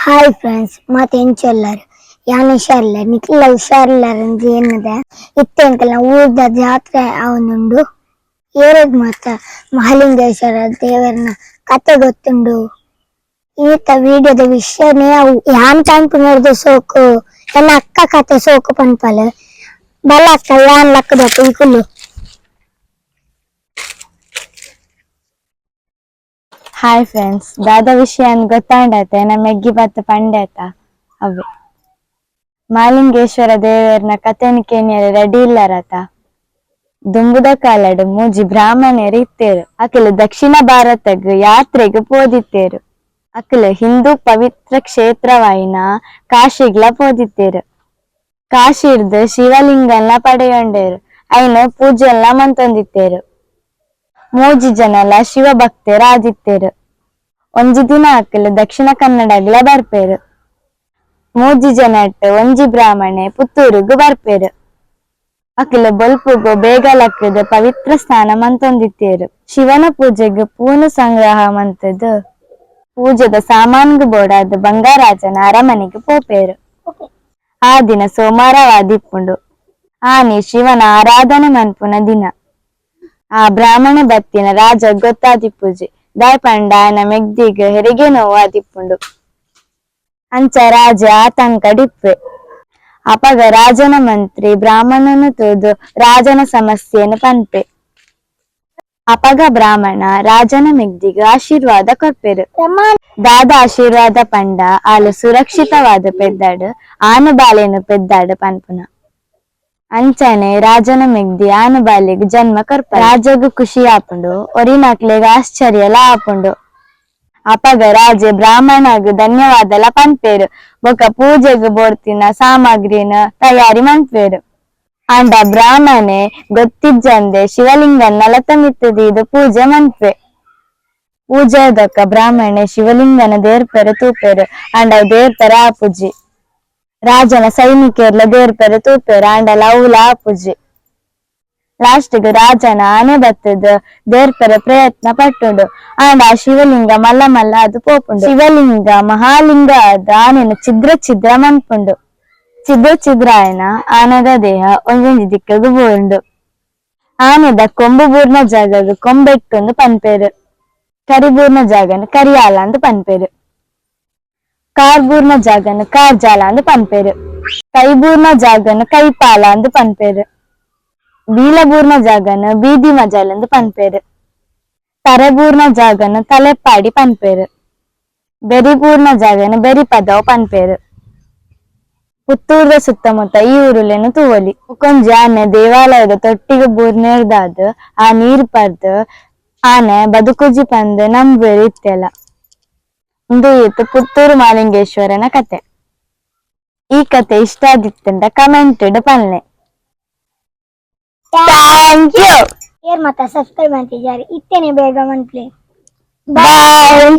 Hi friends, ಮಾತ ಎಂಚೊಲ್ಲರ್ ಯಾನ್ ಹುಷಾರಿಲ್ಲ, ನಿಕ್ಲ ಹುಷಾರಿಲ್ಲಾರಂದು ಎನ್ನದ. ಇತ್ತೆ ಎಂಕಲ್ನ ಊರ್ದ ಜಾತ್ರೆ ಆವೊಂದುಂಡು. ಏರೆಗ್ ಮಾತ ಮಹಾಲಿಂಗೇಶ್ವರ ದೇವರ್ನ ಕತೆ ಗೊತ್ತುಂಡು? ಈತ ವಿಡಿಯೋದ ವಿಷಯನೇ ಅವು. ಯಾನ್ ಪನ್ಪುನರ್ದು ಸೋಕು, ಎನ್ನ ಅಕ್ಕ ಕತೆ ಸೋಕು ಪನ್ಪಲ್. ಬಲ ಅಕ್ಕ, ಯಾನ್ ಲಕ್ಕದಕ್ಕ ಇಕುಲು. ಹಾಯ್ ಫ್ರೆಂಡ್ಸ್, ದಾದ ವಿಷಯ ಗೊತ್ತಾಂಡತೆ ನಮ್ಮ ಮೆಗ್ಗಿ ಬತ್ತ ಪಂಡೇತ ಅವೆ ಮಾಲಿಂಗೇಶ್ವರ ದೇವರ್ನ ಕಥೆನ್ ಕೇನಿಯರೆ ರೆಡಿ ಇಲ್ಲರತ. ದುಂಬುದ ಕಾಲಡ್ ಮೂಜಿ ಬ್ರಾಹ್ಮಣರು ಇತ್ತೇರು. ಅಕುಲು ದಕ್ಷಿಣ ಭಾರತಗ್ ಯಾತ್ರೆಗ್ ಪೋದಿತ್ತೇರು. ಅಕುಲು ಹಿಂದೂ ಪವಿತ್ರ ಕ್ಷೇತ್ರವಾಯಿನ ಕಾಶಿಗ್ಲ ಪೋದಿತ್ತೇರು. ಕಾಶಿರ್ದ್ ಶಿವಲಿಂಗನ್ಲ ಪಡೆಯೊಂಡೇರು. ಐನ ಪೂಜೆಲ್ಲ ಮಂತೊಂದಿತ್ತೇರು. ಮೂಜಿ ಜನಲ ಶಿವ ಭಕ್ತರಾದಿತ್ತೇರು. ಒಂಜಿ ದಿನ ಅಕುಲು ದಕ್ಷಿಣ ಕನ್ನಡಗ್ಲ ಬರ್ಪೇರು. ಮೂಜಿ ಜನಟ್ ಒಂಜಿ ಬ್ರಾಹ್ಮಣೆ ಪುತ್ತೂರುಗು ಬರ್ಪೇರು. ಅಕುಲು ಬೊಲ್ಪುಗು ಬೇಗ ಲಕ್ಕುದು ಪವಿತ್ರ ಸ್ನಾನ ಮಂತೊಂದಿತ್ತೇರು. ಶಿವನ ಪೂಜೆಗ್ ಪೂನು ಸಂಗ್ರಹ ಮಂತುದು ಪೂಜೆದ ಸಾಮಾನ್ಗ್ ಬೋಡಾದ್ ಬಂಗಾರಾಜನ ಅರಮನೆಗ್ ಪೋಪೇರು. ಆ ದಿನ ಸೋಮಾರವಾದಿಪ್ಪುಂಡು. ಆನಿ ಶಿವನ ಆರಾಧನೆ ಮನ್ಪುನ ದಿನ. ಆ ಬ್ರಾಹ್ಮಣ ಬತ್ತಿನ ರಾಜ ಗೊತ್ತಾದಿಪ್ಪುಜಿ. ದಾಯೆ ಪಂಡ ಆಯನ ಮೆಗ್ದಿಗ್ ಹೆರಿಗೆ ನೋವು ಆದಿಪ್ಪುಂಡು. ಅಂಚ ರಾಜ ಆತಂಕಡಿಪ್ಪೆ. ಅಪಗ ರಾಜನ ಮಂತ್ರಿ ಬ್ರಾಹ್ಮಣನು ತೂದು ರಾಜನ ಸಮಸ್ಯೆನು ಪನ್ಪೆ. ಅಪಗ ಬ್ರಾಹ್ಮಣ ರಾಜನ ಮೆಗ್ದಿಗ್ ಆಶೀರ್ವಾದ ಕೊರ್ಪೆರು. ದಾದ ಆಶೀರ್ವಾದ ಪಂಡ ಆಲು ಸುರಕ್ಷಿತವಾದ ಪೆದ್ದಾಡು, ಆನು ಬಾಲೆನು ಪೆದ್ದಾಡು ಪನ್ಪುನ. ಅಂಚನೆ ರಾಜನ ಮೆಗ್ದಿ ಆನು ಬಾಲೆಗ್ ಜನ್ಮ ಕೊರ್ಪ. ರಾಜಗ್ ಖುಷಿ ಆಪುಂಡು, ಒರಿನಕ್ಲೆಗ್ ಆಶ್ಚರ್ಯಲ ಆಪುಂಡು. ಅಪಗ ರಾಜೆ ಬ್ರಾಹ್ಮಣಗ್ ಧನ್ಯವಾದಲ ಪನ್ಪೇರು. ಬೊಕ ಪೂಜೆಗ್ ಬೋಡ್ತಿನ ಸಾಮಗ್ರಿನ ತಯಾರಿ ಮನ್ಪೇರು. ಆಂಡ ಬ್ರಾಹ್ಮಣೆ ಗೊತ್ತಿಜ್ಜಂದೆ ಶಿವಲಿಂಗನ್ ನೆಲತ ಮಿತ್ತ್ ದೀದ್ ಪೂಜೆ ಮನ್ಪೆ. ಪೂಜೆದೊಕ್ಕ ಬ್ರಾಹ್ಮಣೆ ಶಿವಲಿಂಗನ ದೇರ್ಪೆರೆ ತೂಪೆರು. ಆಂಡ ಅವ್ ದೇರ್ಪೆರೆ ಆಪುಜಿ. ರಾಜನ ಸೈನಿಕೆರ್ಲ ದೇರ್ಪೆರೆ ತೂಪೆರು, ಆಂಡಲ ಅವ್ಲ ಆಪುಜಿ. ಲಾಸ್ಟ್ ಗ್ ರಾಜನ ಆನೆ ಬತ್ತುದು ದೇರ್ಪೆರೆ ಪ್ರಯತ್ನ ಪಟ್ಟುಂಡು. ಆಂಡ ಆ ಶಿವಲಿಂಗ ಮಲ್ಲ ಮಲ್ಲ ಆದ್ ಪೋಪುಂಡು. ಶಿವಲಿಂಗ ಮಹಾಲಿಂಗ ಆದ್ ಆನೆನ್ ಛಿದ್ರ ಛಿದ್ರ ಮನ್ಪುಂಡು. ಛಿದ್ರ ಛಿದ್ರ ಆಯಿನ ಆನೆದ ದೇಹ ಒಂಜೊಂಜಿ ದಿಕ್ಕಗ್ ಬೂರುಂಡು. ಆನೆದ ಕೊಂಬು ಬೂರ್ನ ಜಾಗಗ್ ಕೊಂಬೆಟ್ಟು ಅಂದ್ ಪನ್ಪೆರ್. ಕರಿ ಬೂರ್ನ ಜಾಗನ್ ಕರಿಯಾಲ ಅಂದ್ ಪನ್ಪೆರ್. ಕಾರ್ ಬೂರ್ನ ಜಾಗನ್ ಕಾರ್ಜಾಲ ಅಂದ್ ಪನ್ಪೆರ್. ಕೈ ಬೂರ್ನ ಜಾಗನ್ ಕೈಪಾಲ ಅಂದ್ ಪನ್ಪೆರ್. ಬೀಲ ಬೂರ್ನ ಜಾಗನ್ ಬೀದಿ ಮಜಲ್ ಅಂದ್ ಪನ್ಪೆರ್. ತರೆ ಬೂರ್ನ ಜಾಗನ್ ತಲೆಪ್ಪಾಡಿ ಪನ್ಪೆರ್. ಬೆರಿ ಬೂರ್ನ ಜಾಗನ್ ಬೆರಿಪದವು ಪನ್ಪೆರ್. ಪುತ್ತೂರ್ದ ಸುತ್ತಮುತ್ತ ಈ ಊರುಲೆನ್ ತೂವೊಲಿ. ಬೊಕೊಂಜಿ ಆನೆ ದೇವಾಲಯದ ತೊಟ್ಟಿಗ್ ಬೂರ್ನೆರ್ದಾದ್ ಆ ನೀರ್ ಪರ್ದ್ ಆನೆ ಬದುಕುಜಿ ಪಂದ್ ನಂಬುವೆರ್ ಇತ್ತೆಲ. ಉಂದು ಇತ್ ಪುತ್ತೂರು ಮಾಲಿಂಗೇಶ್ವರನ ಕತೆ. ಈ ಕತೆ ಇಷ್ಟ ಆದಿತ್ತುಂಡ ಕಮೆಂಟ್ ಡ್ ಪನ್ಲೆ. Thank you. ಏರ್ ಮಾತ ಸಬ್ಸ್ಕ್ರೈಬ್ ಅಂತಿದ್ದಾರೆ, ಇತ್ತೇನೆ ಬೇಗ ಮನ್ಪ್ಲೆ. ಬಾಯ್.